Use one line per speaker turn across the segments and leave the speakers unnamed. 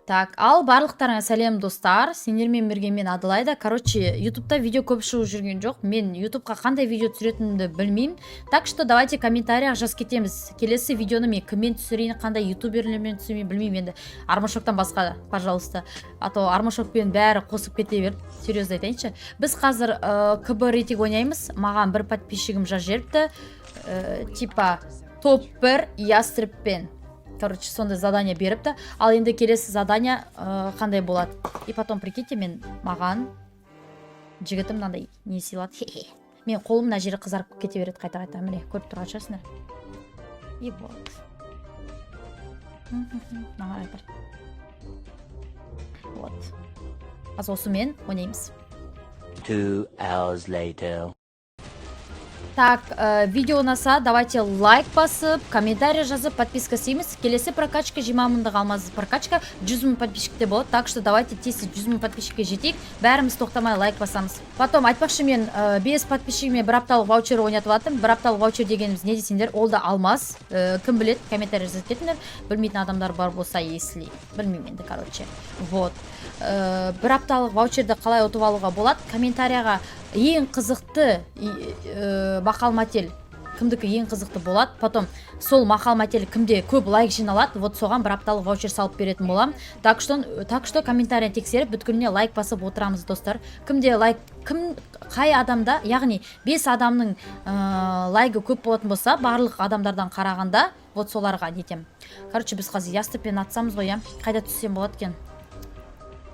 Так, ал барлықтарыңа сәлем, достар. Сендермен бірге мен, Аделайда. Короче, ютубта видео көп шығып жүрген жоқ. Мен ютубқа қандай видео түсіретінімді білмеймін. Так что давайте комментарияға жазып кетеміз. Келесі видеоны мен кіммен түсірейін, қандай ютуберлермен түсірейін, білмеймін енді. Армашоктан басқа, пожалуйста. А то Армашокпен бәрі қосып кете берді. Серьезно айтайыншы. Біз қазір КБ рейтинг ойнаймыз. Маған бір подписчигім жазып жіберіпті. Типа топ 1 ястребпен. Короче, сондай задание беріпті. Ал енді келесі задание қандай болады? И потом, прикиньте, мен маған жігітім мынандай не сыйлады. Хе-хе. Мен қолым мына жері қызарып кете береді қайта-қайта. Міне, көріп тұрған шығарсыңдар. И вот. Мына қарай бір. Вот. Қазір осымен ойнаймыз.
2 hours later.
Так, видео ұнаса, давайте лайк басып, комментарий жазып, подписка істейміз. Келесі прокачка 20 мыңдық алмаз прокачка 100 мың подписчикте болады. Так что давайте тез 100 мың подписчикке жетейік. Бәріміз тоқтамай лайк басамыз. Потом, айтпақшы, мен 5 подписчигіме бір апталық ваучер ойнатып жатырмын. Бір апталық ваучер дегеніміз не десеңдер, ол да алмаз. Кім біледі, комментарий жазып кетіңдер. Білмейтін адамдар бар болса, если. Білмеймін енді, короче. Вот. Бір апталық ваучерді қалай ұтып алуға болады? Комментарияға ең қызықты мақал мәтел кімдікі ең қызықты болады, потом сол мақал мәтел кімде көп лайк жиналады, вот соған бір апталық ваучер салып беретін боламын. Так что комментарий тексеріп, бүткіліне лайк басып отырамыз, достар. Кімде лайк, кім, қай адамда, яғни 5 адамның лайкі көп болатын болса барлық адамдардан қарағанда, вот соларға нетем. Короче, біз қазір ястребпен атсамыз ғой, иә? Қайда түссем болады екен?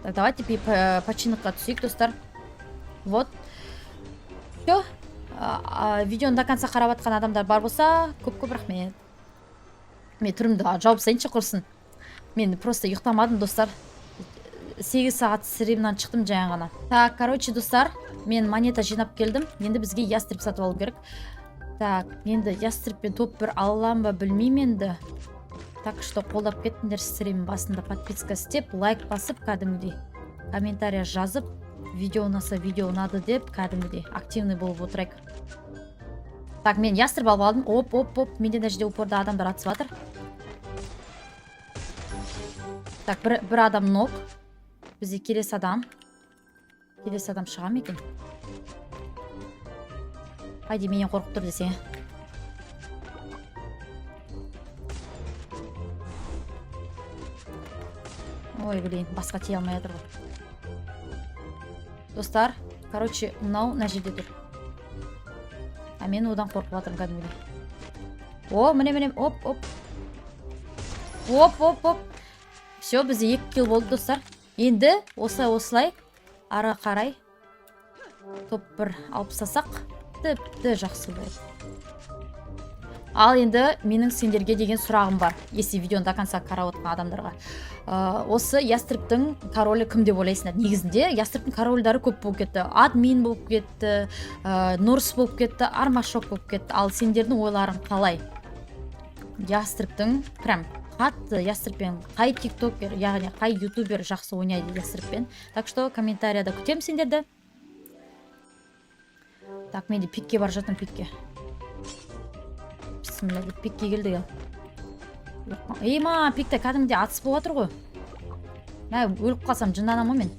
Так, давайте починокқа түсейік, достар. Вот. Все. Видеоны до конца қарап жатқан адамдар бар болса, көп-көп рахмет. Мен түрімді жауып тастайыншы құрсын. Мен просто ұйықтамадым, достар. 8 сағат стримнан шықтым жаңа ғана. Так, короче, достар, мен монета жинап келдім. Енді бізге ястреб сатып алу керек. Так, енді ястребпен топ бір ала аламын ба, білмеймін енді. Так что қолдап кеттіңдер стрим басында подписка істеп, лайк басып, кәдімгідей комментарий жазып, видео ұнаса, видео ұнады деп, кәдімгідей активный болып отырайық. Так, мен ястреб алып алдым. Оп, оп, оп, менде мына жерде упорда адамдар атысып жатыр. Так, бір адам нок. Бізде келесі адам. Келесі адам шыға ма екен? Хайди менен қорқып тұр десең. Ой, блин, басқа тие алмай жатыр ғой. Достар, короче, мынау мына жерде тұр. А мен одан қорқып жатырмын кәдімгідей. О, міне, міне, оп, оп. Оп, оп, оп. Все, бізде 2 килл болды, достар. Енді осылай, осылай ары қарай топ бір алып тастасақ, тіпті жақсы болады. Ал енді менің сендерге деген сұрағым бар. Если видеоны до конца қарап отырған адамдарға. Осы ястребтің королі кім деп ойлайсыңдар? Негізінде ястребтің корольдары көп болып кетті. Админ болып кетті, Нурс болып кетті, Армашок болып кетті. Ал сендердің ойларың қалай? Ястребтің прям қатты ястребпен қай тиктокер, яғни қай ютубер жақсы ойнайды ястребпен? Так что комментарияда күтемін сендерді. Так, мен де пикке бара жатырмын, пикке. Бісміллә деп пикке келдік ал. Ема, пикте кәдімгідей атыс болып жатыр ғой. Мә, өліп қалсам жынданамын ғой мен.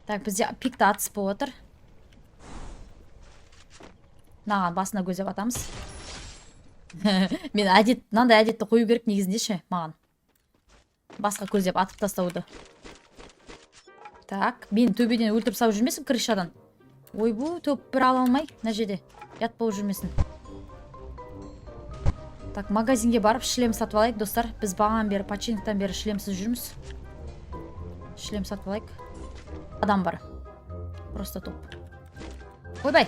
Так, бізде пикте атыс болып жатыр. Мынаған басына көздеп атамыз. Мен әдет, мынандай әдетті қою керек негізінде ше маған. Басқа көздеп атып тастауды. Так, мен төбеден өлтіріп салып жүрмесін крышадан. Ойбу, топ бір ала алмай, мына жерде ұят болып жүрмесін. Так, магазинге барып шлем сатып алайық, достар. Біз бағанадан бері, починоктан бері шлемсіз жүрміз. Шлем сатып алайық. Адам бар. Просто топ. Ойбай.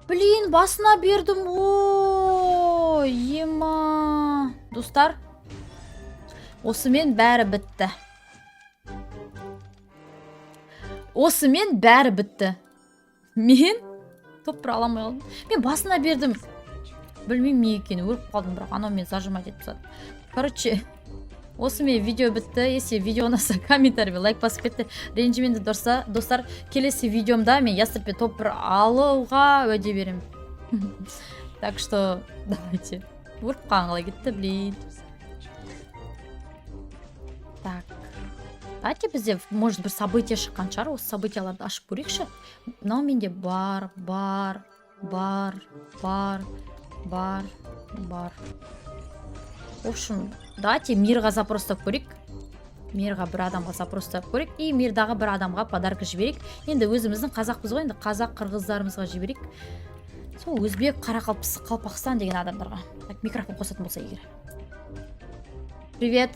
Блин, басына бердім. Ой, ема. Достар, осымен бәрі бітті. Осымен бәрі бітті. Мен топ бір ала алмай қалдым. Мен басына бердім. Білмеймін не екенін, өліп қалдым, бірақ анау мені зажимать етіп тастады. Короче, осымен видео бітті. Если видео ұнаса, комментарий мен лайк басып кетті. Ренжімеңдер, достар. Келесі видеомда мен ястребпен топ бір алуға уәде беремін. Так что давайте. Өліп қалған қалай кетті, блин. Так, давайте, бізде, может, бір событие шыққан шығар. Осы событияларды ашып көрейікші. Мынау менде бар, бар, бар, бар, бар, бар. В общем, давайте мирға запрос тап көрейік. Мирға бір адамға запрос тап көрейік и мирдағы бір адамға подарка жіберейік. Енді өзіміздің қазақпыз ғой, енді қазақ, қырғыздарымызға жіберейік, сол өзбек, Қарақалпақстан деген адамдарға. Так, микрофон қосатын болса егер. Привет.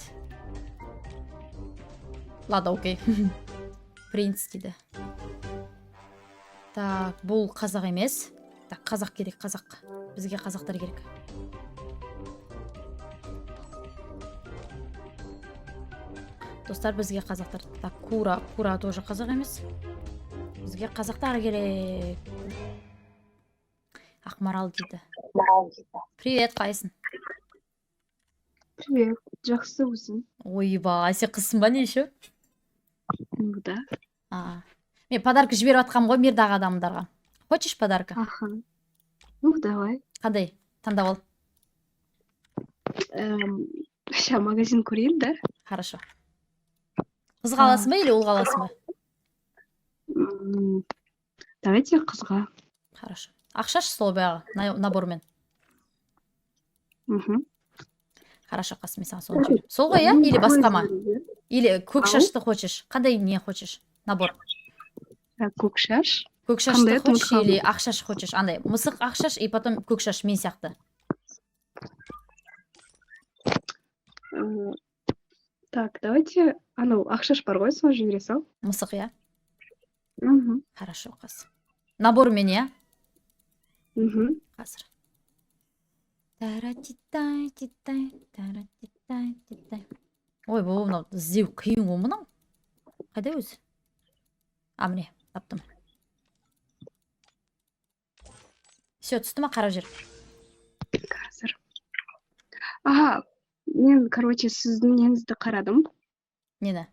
Ладно, окей. Принц дейді. Так, бұл қазақ емес. Так, қазақ керек, қазақ бізге, қазақтар керек. Достар, бізге қазақтар. Так, кура, кура тоже қазақ емес. Бізге қазақтар керек. Ақмарал дейді. Привет, қалайсың?
Привет, жақсы, өзің?
Ойбай, сен қызсың ба, не еще?
Ну да.
А, мен подарка жіберіп жатқанмын ғой мирдағы адамдарға. Хочешь подарка?
Аха. Ну, давай.
Қандай, таңдап ал.
Ща магазин көрейін, да?
Хорошо. Қызға аласың ба или ұлға аласың ба?
Давайте қызға.
Хорошо. Ақшашы сол баяғы набормен.
Мхм.
Хорошо, қас, мен саған соны жіберемін. Сол ғой, иә, или басқа ма? Или көк
Ау?
шашты хочешь? Қандай не хочешь, набор?
Көк шаш.
Көк шашты
Қандай еді,
хочешь
ұмытып
или ақ шаш хочешь? Андай мысық ақ шаш и потом көк шаш мен сияқты.
Так, давайте анау ақ шаш бар ғой, соны жібере сал.
Мысық, иә?
Мхм.
Хорошо, қас, набормен, иә?
Мхм.
Қазір. Таратитай, титай, таратитай, титай. Ойбой, мынау іздеу қиын ғой мынау. Қайда өзі? А, міне, таптым. Все, түсті ма, қарап жібер.
Қазір. Аха, мен, короче, сіздің неңізді қарадым.
Нені?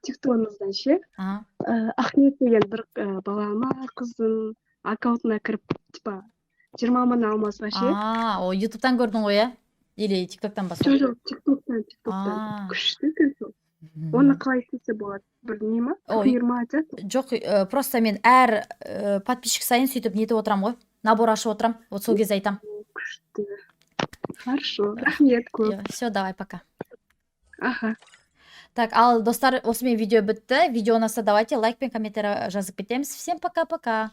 Тиктогыңыздан ше.
Ага.
Ахмет деген бір бала ма, қыздың аккаунтына кіріп, типа, 20 000 алмазға ше.
А, о, Ютубтан көрдің ғой, иә, или Тиктоктан ба?
Жоқ, жоқ, Тиктоктан, Тиктоктан.
А.
Күшті екен сол. Оны қалай істесе болады? Бір не ма?
Ой.
Турнир ма айтады?
Жоқ, просто мен әр подписчик сайын сөйтіп нетіп отырамын ғой, набор ашып отырамын. Вот сол кезде айтамын.
Күшті. Хорошо, рахмет көп.
Все, давай, пока.
Аха.
Так, ал, достар, осымен видео бітті. Видео ұнаса, давайте лайк пен комментарий жазып кетеміз. Всем пока пока.